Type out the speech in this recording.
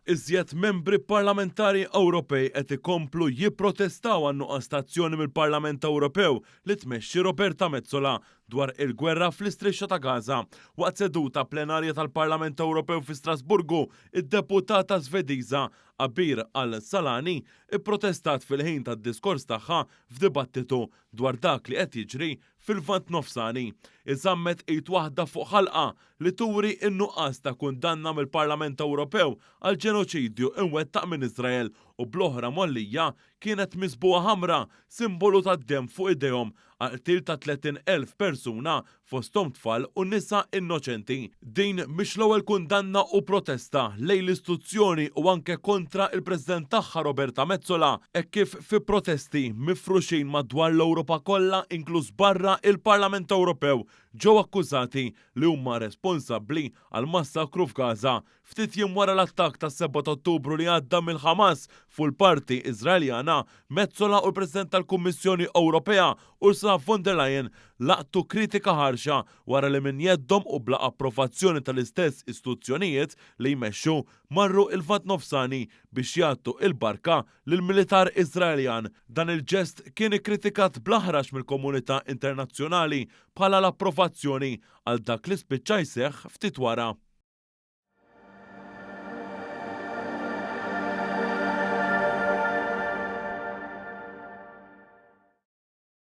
Iżjed membri parlamentari Ewropej qed ikomplu jipprotestaw għan-nuqqas ta' azzjoni mill-Parlament Ewropew li tmexxi Roberta Metsola dwar il-gwerra fl-Istrixxa ta' Gaza. Waqt seduta plenarja tal-Parlament Ewropew fi Strasburgu, id-deputata Svediża Abir Al-Salani pprotestat fil-ħin tad-diskors tagħha f'dibattitu dwar dak li qed jiġri fil-Lvant Nofsani. Hi żammet id waħda fuq ħalqha li turi n-nuqqas ta' kundanna mill-Parlament Ewropew għall-ġenoċidju imwettaq minn Iżrael u bl-oħra mgħollija kienet miżbugħa ħamra, simbolu tad-demm fuq idejhom għall-qtil ta' 30,000 persuna fosthom tfal u nisa innoċenti. Din mhix l-ewwel kundanna u protesta lejn l-istituzzjoni u anke kontra il-President tagħha Roberta Metsola hekk kif fi protesti mifruxin madwar l-Ewropa kollha inkluż barra il-Parlament Ewropew ġew akkużati li huma responsabbli għall-massakru f'Gaza Ftit jiem wara l-attakk tas-7 ta' Ottubru li għadda mill-Ħamas fuq il-parti Iżraeljana, Metsola u l-President tal-Kummissjoni Ewropea, Ursula von der Leyen, laqtu kritika ħarxa wara li minn jeddhom u bla approvazzjoni tal-istess istituzzjonijiet li jmexxu, marru il-Lvant Nofsani biex jgħattu il-barka lill-militar Iżraeljan. Dan il-ġest kien ikkritikat bl-aħrax mill-komunità internazzjonali bħala l-approvazzjoni għal dak li spiċċa jseħħ ftit wara.